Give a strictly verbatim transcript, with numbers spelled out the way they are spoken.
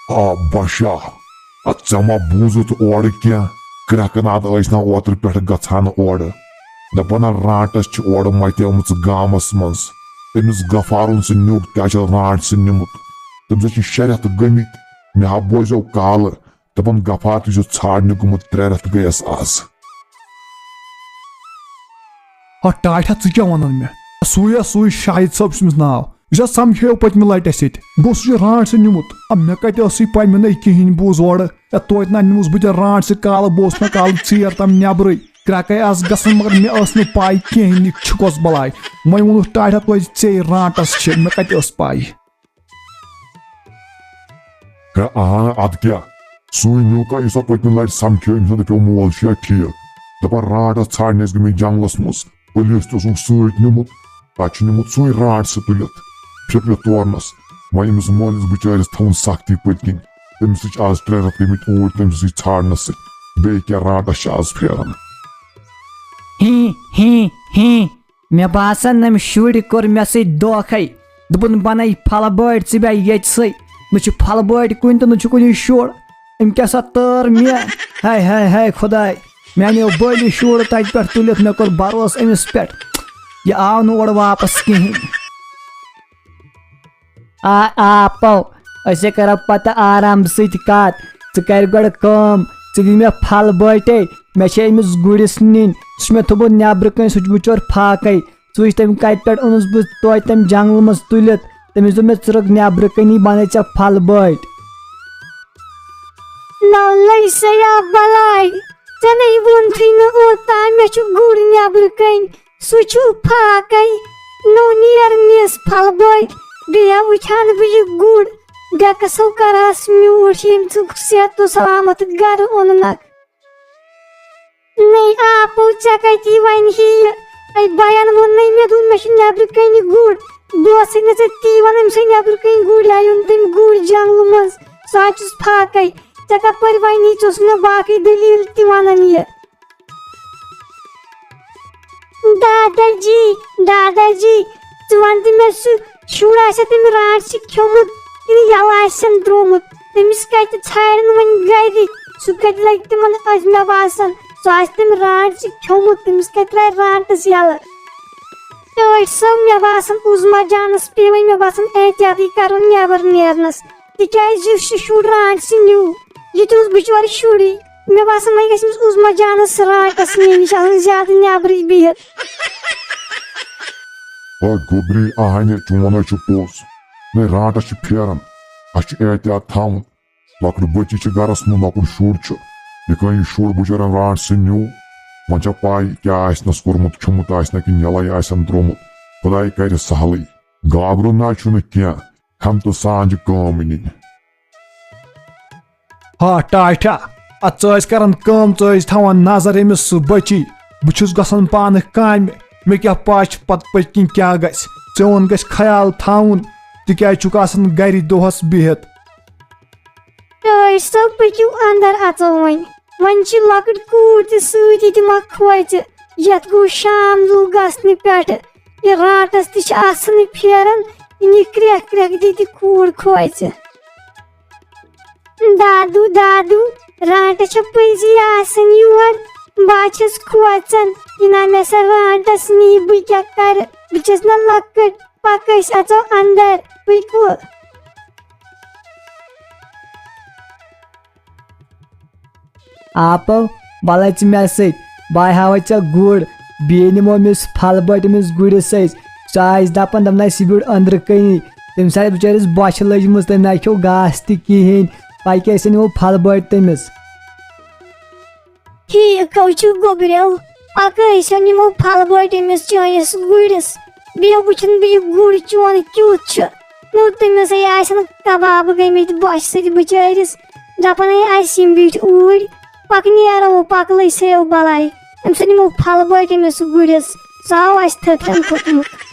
آ بشا، اتھ ژےٚ ما بوٗزُتھ اورٕ کینٛہہ؟ کرٛٮ۪کہٕ ناد ٲسۍ نا اوترٕ پٮ۪ٹھٕ گژھان اورٕ۔ دپان ہا رانٹس چھِ اورٕ متیمٕژ گامس منٛز۔ تٔمِس غفارُن سُہ نیوٗ کیٛاہ چھُ رانٹ سُہ نیوٗمُت؟ تٔمِس چھِ شےٚ رٮ۪تھ گٔمٕتۍ۔ مےٚ ہا بوزیو کالہٕ دپان غفار تہِ چھُ ژھانڈنہِ گوٚمُت، ترٛےٚ رٮ۪تھ گٔیس آز۔ ہا ٹاٹھا، ژٕ کیٛاہ ونان مےٚ؟ سُے ہا سُے شاہد صٲب چھُ تٔمِس ناو، یُس ہا سمکھیو پٔتمہِ لٹہِ اَسہِ ییٚتہِ۔ گوٚو سُہ چھُ رانٹ سۭتۍ نیوٗمُت۔ آ، مےٚ کتہِ ٲسٕے پاے، مےٚ نے کِہینۍ بوٗز اورٕ۔ یا توتہِ نہ نیوٗمُس بہٕ تہِ رانٹ سۭتۍ کالہٕ، بہٕ اوسُس نہ کالہٕ ژیر تام نٮ۪برٕے۔ کرٛٮ۪کے آسہٕ گژھان، مگر مےٚ ٲس نہٕ پاے کِہینۍ یہِ چھُ کۄس بلاے۔ وۄنۍ ووٚنُکھ ٹاٹھا توتہِ ژے رانٹس چھِ، مےٚ کتہِ ٲس پاے؟ ہے اہان، ادٕ کیٛاہ؟ سُے نیوٗ کانٛہہ، یُس اتھ پٔتمہِ لٹہِ سمکھیو، أمۍ سُنٛد دپیو مول چھُ یا ٹھیٖک۔ دپان رانٹس ژھانڈنہِ ٲسۍ گٔمٕتۍ جنگلس منٛز، پُلیٖس تہِ اوسُکھ سۭتۍ نیوٗمُت، تتہِ چھُ نیوٗمُت سُے رانٹ سُہ تُلِتھ، پھِرِتھ تورنس۔ وۄنۍ أمِس مٲلِس بِچٲرِس تھاوُن سختی پٔتۍ کِنۍ، تٔمِس تہِ چھِ آز ترٛےٚ رٮ۪تھ گٔمٕتۍ اوٗرۍ، تٔمۍ سٕے ژھانڈنس سۭتۍ، بیٚیہِ کیٛاہ رانٹس چھِ آز پھیران۔ ہی، ہی، ہی۔ مےٚ باسان، أمۍ شُرۍ کوٚر مےٚ سۭتۍ دھوکھَے۔ دوٚپُن، "بَنَے پھلہٕ بٲٹۍ ژٕ بیٚیہِ ییٚتہِ سٕے۔ نہ چھُ پھلہٕ بٲٹۍ کُنہِ تہٕ نہ چھُ کُنہِ شُر۔ أمۍ کیٛاہ سا تٲر مےٚ؟ ہاے، ہاے، ہاے خۄداے۔ مےٚ اَنیو بٲلی شُر تَتہِ پٮ۪ٹھ تُلِتھ، مےٚ کوٚر بھروسہٕ أمِس پٮ۪ٹھ۔ یہِ آو نہٕ اورٕ واپَس کِہیٖنۍ۔" آ، آپو، أسے کرو پتہٕ آرام سۭتۍ کتھ۔ ژٕ کر گۄڈٕ کٲم، ژٕ دِ مےٚ پھل بٲٹے، مےٚ چھِ أمِس گُرِس نِنۍ، سُہ چھُ مےٚ تھوٚومُت نٮ۪برٕ کنہِ، سُہ چھُ بِچور فاقے۔ ژٕ وٕچھ تٔمۍ کتہِ پٮ۪ٹھ اوٚنُس بہٕ توتہِ تٔمۍ جنگلہٕ منٛز تُلِتھ، تٔمِس دوٚپ مےٚ، "ژٕ رُک نٮ۪برٕ کنی، بنَے ژےٚ پھل بٲٹۍ۔" نو لٔج سا یا بلاے، ژےٚ نے ووٚنتھٕے نہٕ اوٚتام مےٚ چھُ گُر نٮ۪برٕ کنۍ۔ سُہ چھُ فاقے، نوٚو نیر میس پھلہٕ بٲگۍ، بیٚیہِ وٕچھان بہٕ یہِ گُر، ڈٮ۪کہٕ سو کرہس میوٗٹھ، ییٚمۍ ژٕ صحت تہٕ سلامت گرٕ اوٚننکھ۔ نے آپو، ژےٚ کتہِ وۄنۍ ہی یہِ؟ اے بین ووٚن نے مےٚ، دوٚپ مےٚ چھُ نٮ۪برٕ کنہِ گُر، بہٕ ٲسٕے نہٕ ژےٚ تی ونان، أمۍ سٕے نٮ۪برٕ کنہِ گُرۍ، آیہِ اوٚن تٔمۍ گُرۍ جنگلہٕ منٛز، سُہ حظ چھُس فاقے۔ ژےٚ کپٲرۍ وَنی؟ ژٕ اوسُکھ مےٚ باقٕے دٔلیٖل تہِ وَنان یہِ۔ دادا جی، دادا جی، ژٕ وَن تہٕ مےٚ، سُہ شُر آسہِ تٔمۍ رانٛٹھ سۭتۍ کھیوٚمُت، کِنہٕ یَلہٕ آسٮ۪ن ترٛوومُت؟ تٔمِس کَتہِ ژھانٛڈن وۄنۍ گَرِکۍ؟ سُہ کَتہِ لَگہِ تِمَن اَتھِ؟ مےٚ باسان، سُہ آسہِ تٔمۍ رانٛٹھ سۭتۍ کھیوٚمُت، تٔمِس کَتہِ ترٛایہِ رانٛٹَس یَلہٕ؟ ٹٲٹھۍ صٲب، مےٚ باسان، عظمیٰ جانَس پیٚیہِ وۄنۍ، مےٚ باسان، احتیاطٕے کَرُن نٮ۪بر نیرنَس۔ تِکیٛازِ یُس یہِ شُر رانٛٹسٕے نیوٗ، یہِ تہِ اوس بِچور شُرٕے۔ مےٚ باسان، وۄنۍ گژھِ أمِس عظمیٰ جانَس رانٛٹَس نِنۍ، یہِ چھِ آسان زیادٕ نٮ۪برٕے بِہِتھ۔ آ گوٚبری، اَہَنہِ، چون ہے چھُ پوٚز۔ نَے، رانٛٹَس چھِ پھیران، اَسہِ چھُ احتیاط تھاوُن۔ لۄکٕٹ بٔچی چھِ گَرَس منٛز، لۄکُٹ شُر چھُ۔ یہِ کانٛہہ یہِ شُر بِچور رانٛٹسٕے نیوٗ، وۄنۍ چھا پَے کیٛاہ آسہِ نَس کوٚرمُت، کھیوٚمُت آسہِ نا کِنہٕ یَلَے آسٮ۪ن ترٛوومُت۔ خۄداے کَرِ سہلٕے۔ گابرُن نہ چھُنہٕ کینٛہہ، ہمتہٕ سان چھِ کٲم نِنۍ۔ ہا ٹاٹھا، اَتھ ژٕ ٲسۍ کران کٲم، ژٕ ٲسۍ تھاوان نظر أمِس سُہ بٔچی۔ بہٕ چھُس گژھان پانہٕ کامہِ، مےٚ کیٛاہ پَے چھِ پَتہٕ پٔتۍ کِنۍ کیٛاہ گژھِ۔ ژےٚ اوٚن گژھِ خیال تھاوُن، تِکیٛازِ چھُکھ آسان گرِ دۄہَس بِہِتھ۔ ٹٲٹھۍ صٲب، پٔکِو اندر اژو وۄنۍ۔ وۄنۍ چھِ لۄکٕٹ کوٗر تہِ سۭتۍ، یہِ تہِ ما کھوژِ؟ یتھ گوٚو شام زُو گژھنہٕ پٮ۪ٹھٕ۔ یہِ رانٛٹس تہِ چھِ آسنٕے پھیران، یہِ نی کرٛٮ۪کھ کرٛٮ۪کھ دی تہِ کوٗر کھوژِ۔ دادو، دادو، رانٛٹس چھےٚ پٔزی آسان یور۔ بہٕ ہا چھَس کھوژان، یہِ نا مےٚ سا رانٛٹس نی، بہٕ کیٛاہ کرٕ؟ بہٕ چھَس نا لۄکٕٹ۔ پَک أسۍ اَژو اَندر، پٔکِو۔ آپو، وَلَے ژٕ مےٚ سۭتۍ، بہٕ ہاوَے ژےٚ گُر، بیٚیہِ نِمو أمِس پھل بٔٹۍ أمِس گُرِس سۭتۍ۔ سُہ آسہِ دَپان، دَپان آسہِ، "یہِ بیوٗٹھ أنٛدرٕ کَنی۔" تٔمِس آسہِ بِچٲرِس بۄچھِ لٔجمٕژ، تٔمۍ نہ کھیوٚو گاسہٕ تہِ کِہیٖنۍ، پَکہِ أسۍ نِمو پھل بٔٹۍ تٔمِس۔ ٹھیٖک حظ چھُ گوٚبریو، پَکہٕ أسۍ ہا نِمو پھل بٔٹۍ أمِس چٲنِس گُرِس۔ بیٚیہِ وٕچھُن بہٕ یہِ گُر چون کیُتھ چھُ۔ نوٚو تٔمِس ہے آسن کباب گٔمٕتۍ بۄچھِ سۭتۍ بِچٲرِس۔ دَپان ہے اَسہِ یِم بیٖٹھۍ اوٗرۍ۔ پَکہٕ نیرو، پَکہٕ لٔج سیو بَلاے۔ أمِس ہا نِمو پھل بٔٹۍ أمِس گُرِس۔ سُہ آو اَسہِ تھٔپرَن کھوٚتمُت۔